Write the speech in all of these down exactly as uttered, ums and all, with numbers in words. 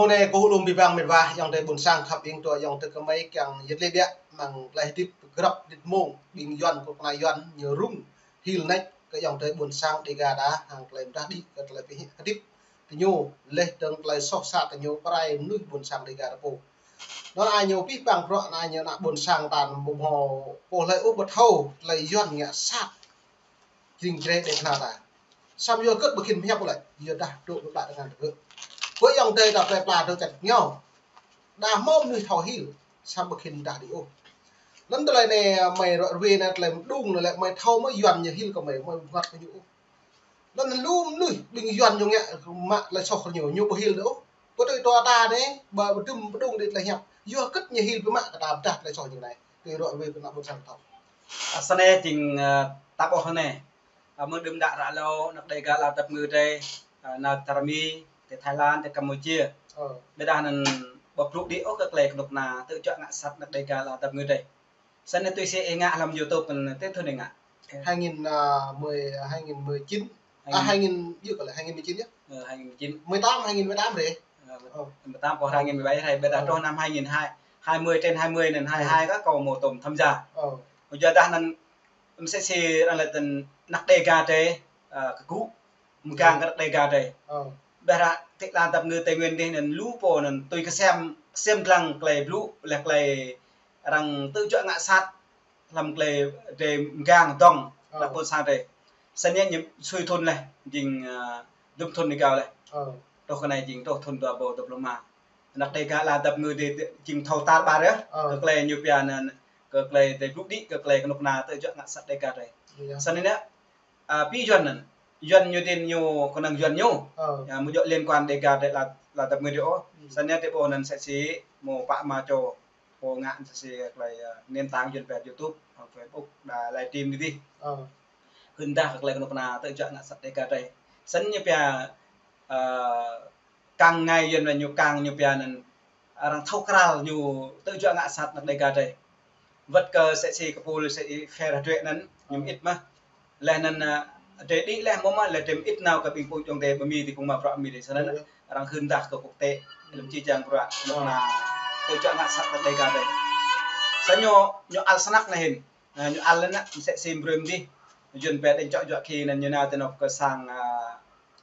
Mơ̆ng anai kâo hơlŭm abih bang met wa, ayŏng adơi ƀôn sang khăp ing tơ ayŏng adơi kơmơi kiăng yet lĕ biă, mơ̆ng tơlơi hơdip grăp dit mông, ƀing Yuan kơ kơna Yuan ñu rŭng hil nač kơ ayŏng adơi ƀôn sang Dêga ta, hăng tơlơi mơdah đĭ kơ tơlơi pơhĭ hơdip tơ ñu, leh dơ̆ng tơlơi soh sat tơ ñu pơrai mơnuih ƀôn sang Dêga ta pô. Anŭn ai ñu abih bang bruă anai ñu ană ƀôn sang ta ƀu hmâo pô hlơi ôh ƀu thâo tơlơi Yuan ngă sat jing jrê đe kơna ta. Samơ̆ yua hơget ƀu khĭn pơhiăp lĕ, yua dah dŏ ƀu ƀă tơngan tơgơ̆. Pơ ayŏng adơi ta plơi pla dŏ čăt ñu. Đa hmâo mơnuih thâo hil, samơ̆ ƀu khĭn dah đĭ ôh. Anŭn tơlơi anai mơi ră ruai anai tơlơi mơđung anai lĕ mơi thâo mơi Yuan ñu hil kơ mơi, mơi ƀu ngă kơ ñu ôh. Anŭn lu mơnuih ƀing Yuan ñu ngă mă tơlơi soh kơ ñu, ñu ƀu hil đĭ ôh. Pơ tui tơlơi ta anai, ƀa ƀu dŭm pơđung đĭ tơlơi hiăp. Yua hơget ñu hil ƀu mă kơ ta pơdah tơlơi soh ñu anai. Tui ră ruai kơ ană ƀôn sang thâo. Ơ, sơnai jing, ơ, ta ƀuh anai. Ơ, mơ̆ng đưm đă ră lâo, ană Dêga la dăp ngư adai, ơ, nao tơrmi, tơ Thái Lan, tơ Campuchia. Ơ. Ƀiădah anŭn ƀu blŭ đĭ ôh kơ tơlơi kơnuk kơna, tơl juă ngă sat ană Dêga la dăp ngư adai. Sơnai tui si ih ngă hlăm YouTube anŭn, tơ thun ih ngă? Hai nghìn, à, mười, hai nghìn mười chín. À, hai nghìn, hai nghìn, yua kơ lĕ hai nghìn mười chín yơh. Ơ, hai nghìn mười chín. Mười tám, hai nghìn mười tám rai. Ơ, mười tám kơ hai nghìn mười bảy rai, ƀiădah truh năm hai nghìn hai, hai mươi trên hai mươi anŭn, hai hai kơ kâo mơ̆ tơm tham gia. Ơ. Yua dah anŭn mơsĕ si arăng laĭ tơ̆n ană Dêga adai, ơ, kơ gŭ, mơgang kơ ană Dêga adai. Ơ. Ƀiădah tơ la dăp ngư Tây Nguyên adih anŭn lu pô anŭn tui kơsem, kơsem lăng tơlơi blŭ, leh tơlơi arăng tơl juă ngă sat, hlăm tơlơi adai mơgang dơ̆ng, ơ, ană ƀôn sang adai. Sơnai ñu sui thun leh, jing, ơ, dŭm thun rơgao leh. Ơ. Truh kơ anai jing truh thun dua rơbâo dua pluh rơma. Ană Dêga la dăp ngư adih jing thâo tar ƀar yơh. Ơ. Kơ tơlơi ñu pia anŭn, kơ tơlơi adai blŭ đĭ, kơ tơlơi kơnuk kơna tơl juă ngă sat Dêga adai. Yơh. Sơnai anai, ơ, ƀing Yuan anŭn. Yuan ñu tin ñu kơnơ̆ng Yuan ñu. Ơ. Yơh, ƀu djơ̆ liên quan Dêga adai la, la dăp ngư adih ôh. Sơnai adih ƀuh anŭn mơsĕ si mơ̆ pă mă čô pô ngă mơsĕ si tơlơi, ơ, nền tảng Yuan pia YouTube, hăng Facebook, đa livestream adih. Ơ. Hưn dah kơ tơlơi kơnuk kơna tơl juă ngă sat Dêga adai. Sơnai ñu pia, ơ, kang ngai Yuan anŭn ñu kang ñu pia anŭn arăng thâo krăl ñu tơl juă ngă sat ană Dêga adai. Wơ̆t kơ mơsĕ si kơ pul mơsĕ si phe rah drơi anŭn ñu mơit mơ̆n. Leh anŭn, ơ, adai đĭ leh mơ̆ mơ̆ leh adai mơit nao kơ ƀing pô ayŏng adơi ƀu mĭn ti phung mă bruă mĭn adih. Sơnai anŭn arăng hưn dah kơ quốc tế, lơ̆m či čang bruă, kơnuk kơna tơl juă ngă sat ană Dêga adai. Sơnai ñu, ñu ăl snăk anai hĭn. Ơ, ñu ăl anŭn mơsĕ si brơi mơ̆n adih. Yuan pia đĕng čŏk juă khi anŭn ñu nao tơ anŏ kơ sang, ơ,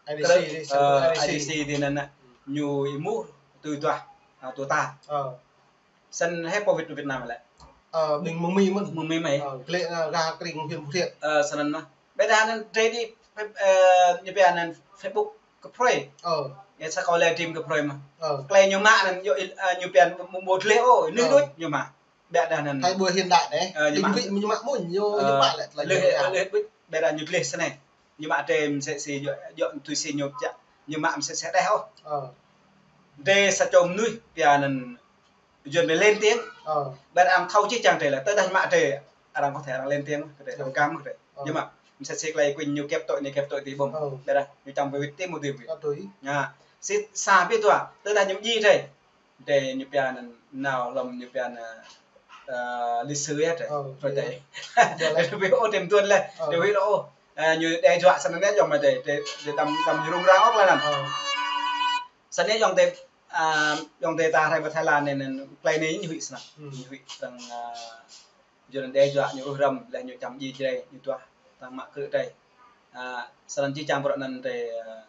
I D C, krơ, ơ, sang I D C. I D C adih anŭn. Ñu ih mŭt tui duah, ơ, tui ta. Ơ. Sơnai hĕ pô wĭt Việt Nam lĕ. Ơ, ƀing mơ̆ng Mi mơ̆n. Mơ̆ng Mi mơ̆n. Ơ, glĕ, ơ, gah kring huyện Phú Thiện. Ơ, sơnai mơ̆n. Ƀiădah anŭn adai đĭ, ơ, ñu pia anŭn Facebook kơ prơi. Ơ. Yơh sa kâo livestream kơ prơi mơ̆n. Ơ. Tơlơi ñu mă anŭn yơh, ơ, ñu pia mơ̆, mơ̆, mơ̆ glĕ ôh, anŭn đôč ñu mă. Ƀiădah anŭn. Tơlơi ƀu hiện đại anai. Ơ, ñu mă. Ƀing wĭ ñu mă mơ̆n, ñu, ñu pă lĕ tơlơi leh, ñu leh, ƀiădah ñu glĕ sơnai. Ñu mă adai mơsĕ si yua, yua tui si ñu čă, ñu mă mơsĕ si đeh ôh. Ơ. Adai sa čô mơnuih pia anŭn Yuan pia lên tiếng. Ơ. Ƀiădah arăng thâo či čang adai lĕ, tơdah ñu mă adai, arăng có thể arăng lên tiếng, kơ adai, ơ, arăng găm kơ adai. Ơ. Ñu mă, mơsĕ si tơlơi kuing ñu kep tui, ñu kep tui ti ƀơ̆ng. Ơ. Ƀiădah ñu čang ƀu wĭt ti mơ̆ ti wĭt. Ơ, tui. Ñu, si sa ƀiă dua, tơdah ñu mơñi adai. Adai ñu pia anŭn nao hlăm ñu pia anŭn, ơ, lịch sử yơh adai. Ơ, rồi adai. Adai leh. Adai ƀu ôh tơm tuan leh. Ơ. Adai ƀu ôh. Ơ, ñu đe dọa sơnai anŭn yơh yŏng mơ̆ adai, adai, adai đăm, đăm ñu rŭng răng ôh tơlơi anŭn. Ơ. Sơnai yŏng adai, ơ, yŏng adai ta rai pơ Thái Lan anai anŭn, tơlơi anai ñu huĭ sơnăk. Hmm. Ñu huĭ tơdang, ơ, Yuan anŭn đe dọa ñu ruh răm, leh ñu čăm ji jrai, ñu duah tơdang mă krư̆ adai. Ơ, sơnăn či čang bruă anŭn adai, ơ,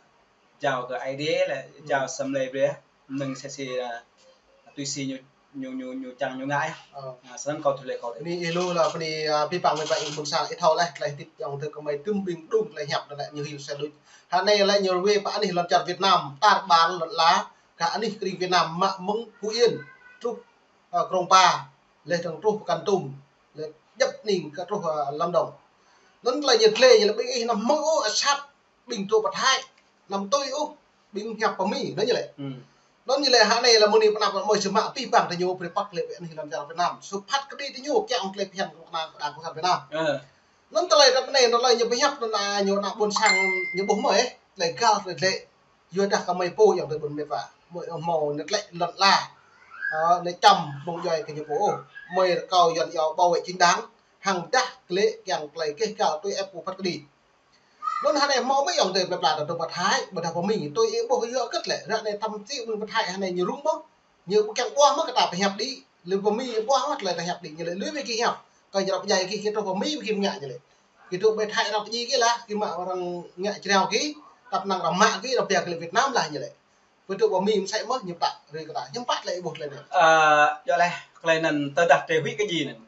jao kơ Aê Diê leh, hmm, jao sem lei brơi, mơ̆ng mơsĕ si, ơ, tui si ñu, ñu, ñu, ñu čang ñu ngă yơh. Ơ. Ơ, sơnăn kâo tui leh kâo adai. Bơni ih lu lah, bơni, ơ, abih bang met wa ƀing ƀôn sang ih thâo leh, tơlơi hơdip ayŏng adơi kơmơi dŭm ƀing đŭng tơlơi hiăp anŭn lĕ ñu hil sa đôč. Hơnai lĕ ñu ruai pơ anih lŏn čar Việt Nam, tar ƀar lŏn ala, kơ anih kring Việt Nam mă mơ̆ng Phú Yên, truh, ơ, Krông Pa, leh dơ̆ng truh pơ Kon Tum, leh djŏp anih kơ truh, ơ, Lâm Đồng. Anŭn tơlơi ñu glĕ ñu lĕ ƀing ih anăm hmư̆ ôh, asăp ƀing dŏ pơ Thái, anăm tui ôh, ƀing hiăp pơ Mi, anŭn ñu lĕ. Hmm. Anŭn ñu lĕ hơnai lĕ mơ̆ng anai pơ anăp mơi čơmă abih bang tơ ñu brơi păt lĕ ƀing anih lŏn čar Việt Nam. Su phat kơđi tơ ñu kiăng tơlơi phiăn kơnuk kơna kơ đảng cộng sản Việt Nam. Ơ. Anŭn tơlơi ră anai, anŭn tơlơi ñu pơhiăp anŭn, ơ, ñu ană ƀôn sang ñu ƀuh mơi, tơlơi găl tơlơi glĕ. Yua dah kơmơi pô ayŏng adơi ƀôn met wa. Mơi hmâo anŭn tơlơi lŏn ala. Ơ, anŭn čăm ƀơ̆ng djuai kơ ñu pô ôh. Mơi rơkâo Yuan iâu bảo vệ chính đáng. Hăng dah glĕ kiăng tơlơi keh găl tui ĕp pô phat kơđi. Anŭn hơnai hmâo mơ̆ ayŏng adơi plơi pla ta dŏ pơ Thái, ƀôdah pơ Mi, tui ih ƀuh yua hơget lĕ, ră anai tăm tih ƀing pơ Thái hơnai ñu rŭng ƀuh. Ñu ƀu kiăng ƀuah mơ̆ kơ ta pơhiăp đĭ, lĕ pơ Mi ñu ƀuah mơ̆ tơlơi ta hiăp đĭ ñu lĕ, lui mơ̆ gih hiăp. Kơ ñu ră pơdjai gih, gih truh pơ Mi gih ngă ñu lĕ. Gih truh pơ Thái ră pơdjai gih lah, gih mă arăng ngă čreo gih, tăp năng arăng mă gih, arăng pia gih lĕ Việt Nam lah ñu lĕ. Pơtŭ pơ Mi mơsĕ mơ̆ ñu pă rơi kơ ta. Hiư̆m pă tơlơi ih ƀuh tơlơi anai? Ơ, yua lĕ, tơlơi anŭn tơdah drơi huĭ kơ djai anŭn.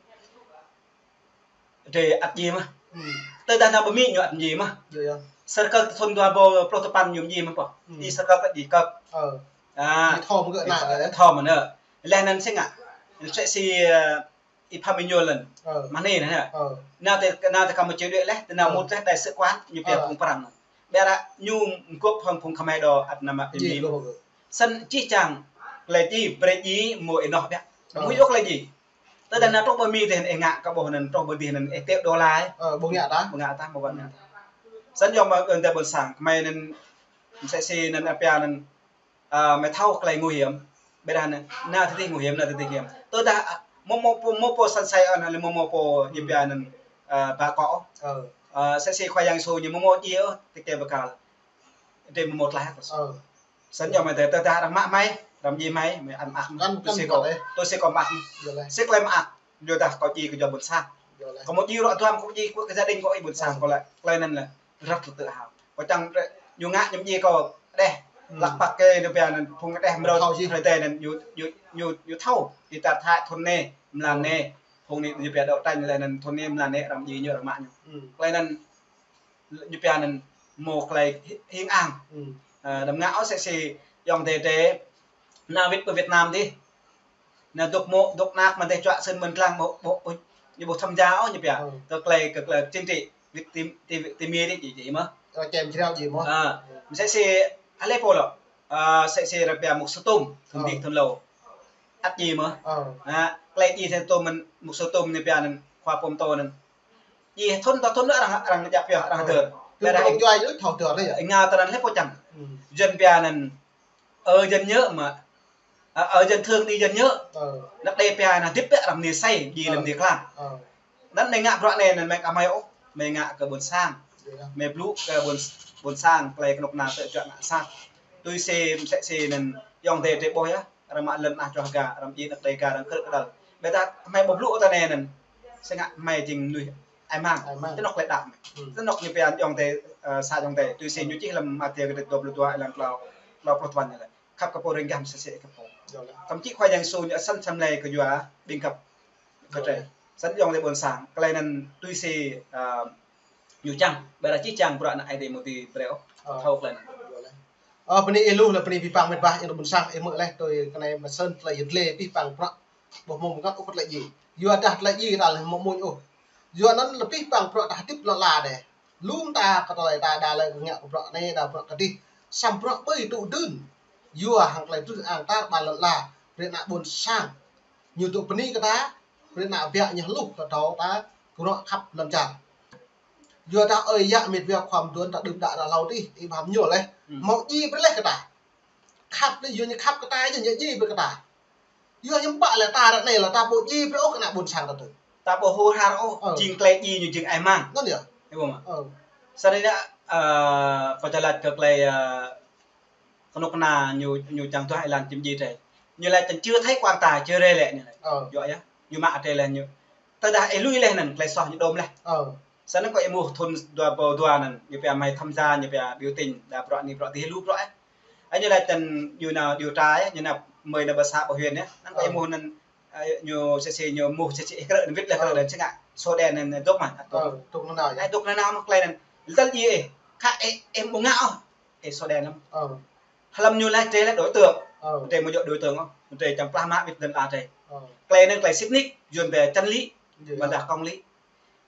Drơi ăt djai mơ̆. Hmm. Tơdah nao pơ Mi ñu ăt djai mơ̆. Yơh, yơh. Sơrkơ̆k thun dua rơbâo pluh tơpăn ñu djai mơ̆ pô. Hmm. Ih sơrkơ̆k ăt djai kơ̆k. Ơ. Ah. Ih thâo mơ̆ gơ̆ ană. Ih thâo mơ̆ ană. Laih anŭn sĭt ngă. Sĕ si, ơ, ih pham ih ñuôl anŭn. Ơ. Mơ̆ng anai anŭn hă. Ơ. Nao tơ, nao tơ Kampuchia đuaĭ laih, tơ nao mŭt laih, tơlơi sơ̆ kuat ñu pia phung Prăng. Ƀiă ră ñu mơguah hăng phung Khmer đôč ăt nao mă pơjing. Sĭt čih čang, tơlơi djai, brơi djai, mơ̆ ih noh ƀiă. Mơ̆ yua tơlơi djai. Tơdah nao truh pơ Mi tih ih ngă kơ ƀuh anŭn truh pơ dih anŭn ih teo đôč laih. Ơ, ƀu ngă tah. Ƀu ngă tah, ƀu ngă tah. Sĭt yua mơ̆ ƀôn sang, Khmer anŭn, mơsĕ si anŭn apia anŭn, ơ, mơ̆ thâo tơlơi nguy hiểm. Ƀiă anŭn, nao tơ dih nguy hiểm, nao tơ dih nguy hiểm. Tơdah, ơ, mơ̆, mơ̆, mơ̆, mơ̆ pô săn sai anŭn, mơ̆, mơ̆ pô ñu pia anŭn, ơ, ba kŏ. Ơ. Ơ, mơsĕ si Khua Yang Yêsu ñu mơ̆ mơ̆ djai, ơ, tơkê bơkal. Drơi mơ̆ mơ̆ tlaih. Ơ. Sĭt yua mơ̆ tơdah arăng mă mơi, arăng djai mơi, mơi ăt mơak. Tui si kâo, tui si kâo mơak. Yơh lĕ. Sĭt tơlơi mơak, yua dah kâo djai kơ yua ƀôn sang. Yơh lĕ. Kâo mơ̆ djai rŏ duăm kâo djai kơ gia đình kâo ih ƀôn sang kâo lĕ. Tơlơi anŭn lĕ rất là tự hào. Kâo čang ñu ngă ñu djai kâo đeh. Hmm. Lăk păk kơ ñu pia anŭn phung đeh mrâo thâo djai. Hrơi tơ anŭn ñu, ñu, ñu, ñu thâo. Ih ta Thái thun anai, mlan anai. Phung anai ñu pia đấu tranh laih anŭn thun anai mlan anai arăng djai ñu arăng mă ñu. Hmm. Tơlơi anŭn ñu pia anŭn mơ̆ tơlơi hi-, hing ang. Hmm. Ơ, đăm ngă ôh mơsĕ si ayŏng adơi drơi nao wĭt pơ Việt Nam dih. Nao dŏ mơ̆, dŏ nao mơ̆ dih čuă sĭn ƀôn lăng mơ̆, ƀu, ƀu, ñu ƀu tham gia ôh ñu pia. Hmm. Kơ tơlơi, kơ tơlơi chính trị, wĭt ti, ti, ti Mi dih djai, djai mơ̆. Ơ, čem čreo djai mơ̆. Ơ, mơsĕ si, alai pô lŏ. Ơ, mơsĕ si arăng pia mục sư Tôm, thun dih thun hlâo. Ăt djai mơ̆. Ơ. Ơ, tơlơi djai thun Tôm mơ̆n, mục sư Tôm anai pia anŭn, khua pôm tô anŭn. Djai thun ta thun arăng, arăng djăp yơh, arăng hơdơr. Ơ. Ƀiă ră ih ngă tơlơi anŭn laih pô čang. Hmm. Dân pia anŭn, ơ, dân nhớ mà. Ơ, ơ, dân thương đi dân nhớ. Ơ. Anăp đe pia anŭn hơdip ƀiă arăng mơni sai, djai lăm mơni klang. Ơ. Anŭn mơi ngă bruă anai anŭn mơi ăt mơi ôh, mơi ngă kơ ƀôn sang. Yơh. Mơi blŭ kơ ƀôn, ƀôn sang, tơlơi kơnuk kơna tơčuă ngă sat. Tui si, mơsĕ si anŭn ayŏng adơi drơi ƀuh yơh. Arăng mă lŏn ah čoh ga, arăng djai anăp đe ga, arăng krư̆ kơđăl. Ƀiă dah mơi ƀu blŭ tơ anai anŭn. Sĭt ngă mơi jing mơnuih ai mang. Ai mang. Tơnŏk lĕ đăo mơi. Hmm. Tơnŏk ñu pia ayŏng adơi, ơ, sa ayŏng adơi. Tui si ñu čih lăm Mathiơ kơdrêč dua pluh dua, êlan klâo, klâo pluh tơpăn anŭn lĕ. Khăp kơ pô ring gah mơsĕ si khăp pô. Yơh lĕ. Thậm chí Khua Yang Yêsu ñu săn săn lĕ kơ yua ƀing khăp kơ drơi. Yơh lĕ. Săn ayŏng adơi ƀôn sang. Tơlơi anŭn tui si, ơ, ñu čang, ƀiă dah čih čang bruă anŭn ai dih mơ̆ ti brơi ôh. Ơ. Thâo tơlơi anŭn. Yơh lĕ. Ơ, bơni ih lu lĕ bơni abih bang met wa, ih ƀôn sang, ih mơ̆ lĕ tui kơ anai mơ̆ săn tơlơi yơh lĕ abih bang bruă. Ƀu hmâo mơ̆ng kâo ôh kơ tơlơi djai. Yua dah tơlơi djai ta lĕ hmâo mơ̆n ôh. Yua anŭn lĕ abih bang bruă ta hơdip lŏn ala dih. Lŏm ta kơ tơlơi ta đa lĕ ngă kơ bruă anai, đa bruă kơ dih. Samơ̆ bruă ƀơi tŭ dưn. Yua hăng tơlơi truh ang tar ƀar lŏn ala. Brơi ană ƀôn sang. Ñu dŏ bơni kơ ta. Brơi ană biă ñu hluh kơ tơlơi ta. Kơ bruă khăp lŏn čar. Yua dah ơi yă met wa khua mơduôn ta đưm đă ră hlâo dih. Ih ƀuh mơ̆ ñu lĕ. Hmm. Mơ̆ djai brơi laih kơ ta. Khăp anai yua ñu khăp kơ ta, yua ñu djai brơi kơ ta. Yua ñu pă lĕ ta ră anai lĕ ta ƀu djai brơi ôh kơ ană ƀôn sang ta tui. Ta ƀu hur har ôh, ơ, jing tơlơi djai ñu jing ai mang. Anŭn yơh. Ih ƀuh mơ̆? Ơ. Săn anai, ơ, kâo čơlat kơ tơlơi, ơ, kơnuk kơna ñu, ñu čang tuah êlan čim djai drơi. Ñu laĭ čang chưa thấy quan tài chưa rơi lệ ñu laĭ. Ơ. Yua yơh. Ñu mă drơi laih ñu. Tơdah ih lui laih anŭn, tơlơi soh ñu đôm laih. Ơ. Săn anŭn kâo ih ƀuh thun dua rơbâo dua anŭn, ñu pia mơi tham gia, ñu pia biểu tình, đa bruă anai bruă dih lu bruă ih. Ơ, ñu laĭ tơl ñu nao điều tra yơh, ñu nao mơi nao pơ xã pơ huyện yơh. Anŭn kâo ih ƀuh anŭn, ơ, ñu mơsĕ si ñu ƀuh mơsĕ si ih krư̆ anŭn wĭt laih krư̆ anŭn sĭt ngă. Sổ đen anŭn dŏ mơ̆n, ă, dŏ. Ơ, dŏ anŭn nao. Ơ, dŏ anŭn nao mơ̆ tơlơi anŭn. Lơ̆m djai ih, khă ih, ih ƀu ngă ôh. Ih sổ đen lăm. Ơ. Hlăm ñu laĭ drơi laĭ đối tượng. Ơ. Drơi mơ̆ djơ̆ đối tượng ôh. Drơi čang plah mă wĭt lŏn ala drơi. Ơ. Tơlơi anŭn tơlơi sĭt nik, yuan ƀiă chân lý. Yơh. Ƀôdah công lý.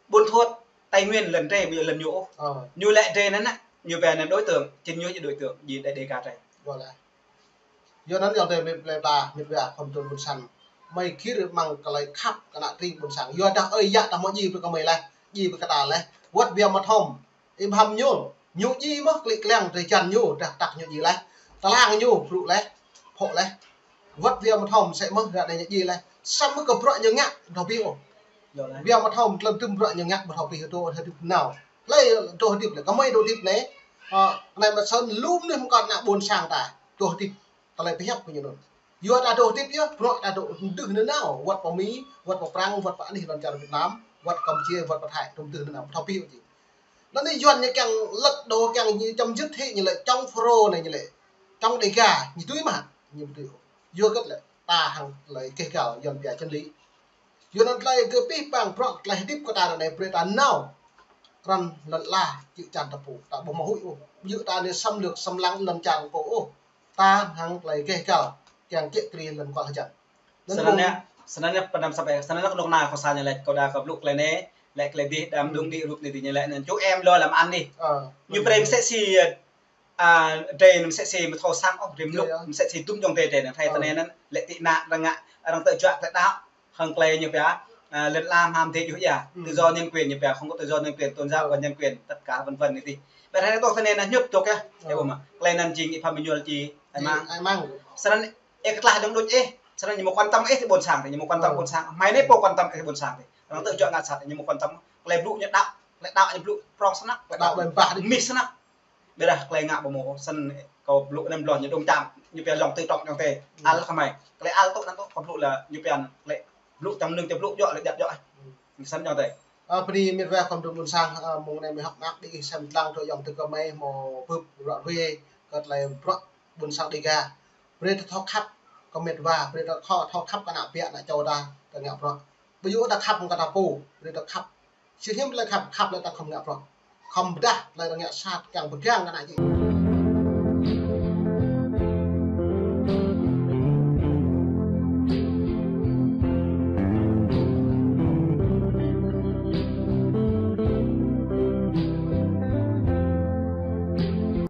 Ƀuôn Thuột, Tây Nguyên lŏn drơi, ƀu djơ̆ lŏn ñu ôh. Ơ. Ñu laĭ drơi anŭn nă, ñu pia anŭn đối tượng, jing ñu jing đối tượng, jing đe, đe ga drơi. Yua lĕ. Yua anŭn ayŏng adơi met wa, met wa khua mơduôn ƀôn sang. Mơi gir mơ̆ng tơlơi khăp kơ ană tring ƀôn sang. Yua dah ơi yă ta mơ̆ djai brơi kơ mơi laih, djai brơi kơ ta laih. Wơ̆t ƀiă mơ̆ thâo. Ih ƀuh mơ̆ ñu, ñu djai mơ̆ klĭ kliăng drơi jăn ñu, dah tăk ñu djai laih. Tơlang ñu brŭ laih, phŏ laih. Wơ̆t ƀiă mơ̆ thâo mơsĕ mơ̆ ră anai ñu djai laih. Samơ̆ kơ bruă ñu ngă ƀu thâo pĭ ôh. Yua lĕ. Ƀiă mơ̆ thâo mơ̆ tơlơi tŭm bruă ñu ngă ƀu thâo pĭ hơdô hơdip nao. Hlơi dŏ hơdip lĕ, kơmơi dŏ hơdip anai. Ơ, anai mă sơ̆n lŏm anai mơkŏn ană ƀôn sang ta dŏ hơdip. Tơlơi pơhiăp kơ ñu anŭn. Yua ta dŏ hơdip yơh, bruă ta dŏ hơdip nao nao, wơ̆t pơ Mi, wơ̆t pơ Prang, wơ̆t pơ anih lŏn čar Việt Nam, wơ̆t Campuchia, wơ̆t pơ Thái, dŏ hơdip nao nao, thâo pih ôh či. Anŭn anai Yuan ñu kiăng lăt đô, kiăng ñu chấm dứt hĭ ñu lĕ, chống Fulro anai ñu lĕ, chống Đêga, ñu tui mơ̆, ñu tui. Yua hơget lĕ, ta hăng tơlơi keh gal Yuan pia chân lý. Yua anŭn tơlơi kơ pih pang bruă tơlơi hơdip kơ ta ră anai brơi ta nao. Krăn lŏn ala čư̆ čan ta pô, ta ƀu hmâo huĭ ôh. Yua ta anai xâm lược xâm lăng lŏn čar pô ôh. Ta hăng tơlơi keh gal kiăng kiă kriê lŏn kual hơjăn. Anŭn snăn mơ̆ng anai, snăn anai pơnăm sampai, snăn anai kơnuk kơna kơ sa ñu lĕ, kâo đa kơ blŭ tơlơi anai, lĕ tơlơi dih, đam đung đĭ rup anai dih ñu lĕ, anŭn čô em lŏ lăm an dih. Ơ, ñu brơi mơsĕ si, ơ, a, drei mơsĕ si mơ̆ thâo sang ôh, drei mluk, mơsĕ si dŭm djŏng drei drei anai, hrơi tơ anai anŭn, lĕ tị nạn, arăng ngă, arăng tơjuă tơlơi đaŏ, hăng tơlơi ñu pia, a, lŏn ala hmâo dêh djuh ia. Tự do nhân quyền ñu pia, không có tự do nhân quyền, tôn giáo và nhân quyền, tất cả vân vân anai dih. Ƀĕ hrơi anai tŏ tơ anai anŭn ñŭp tŏ kơ, ơ, ƀu mă. Tơlơi anŭn jing ih pha mơñuăl či, ai mang. Ai mang. Snăn, ih kơtlah djŏng đôč ih, snăn ñu mơ̆ quan tâm ih tơ ƀôn sang, ñu mơ̆ quan tâm ƀôn sang. Hmâo anai pô quan tâm ih tơ ƀôn sang. Arăng tơjuă ngă sat, ñu mơ̆ quan tâm. Tơlơi blŭ ñu đaŏ, tơlơi đaŏ ñu blŭ prŏng snăk, tơlơi đaŏ ƀơ̆ng bah, mis snăk. Ƀĕ dah tơlơi ngă ƀu mơ̆, snăn kâo blŭ anŭn blŏ ñu dŏng čang, ñu pia lòng tơ trŏk djŏng tê. Al kơ hmâo. Tơlơi al tŏ anŭn tŏ, kâo blŭ lĕ ñu pia lĕ blŭ čang mơnơ̆ng čang blŭ djŏ lĕ jăt djŏ. Ñu snăn djŏng tê. Ơ, bơni mĭt wa khŏm dŭm ƀôn sang, ơ, mơ̆ng anai mơ̆ hơ̆k mơak ƀing ih sem lăng tơ ayŏng adơi gơmơi hmâo bưp ră ruai kơ tơlơi bruă ƀôn sang Đêga. Brơi ta thâo khăp kơ mĭt wa, brơi ta thâo, thâo khăp kơ ană ƀă ană čô ta, ta ngă bruă. Ƀu djơ̆ ta khăp kơ ta pô, brơi ta khăp. Sĭt hiam tơlơi khăp, khăp lĕ ta khŏm ngă bruă. Khŏm pơdah tơlơi ta ngă sat, kiăng pơgang kơ ană čô.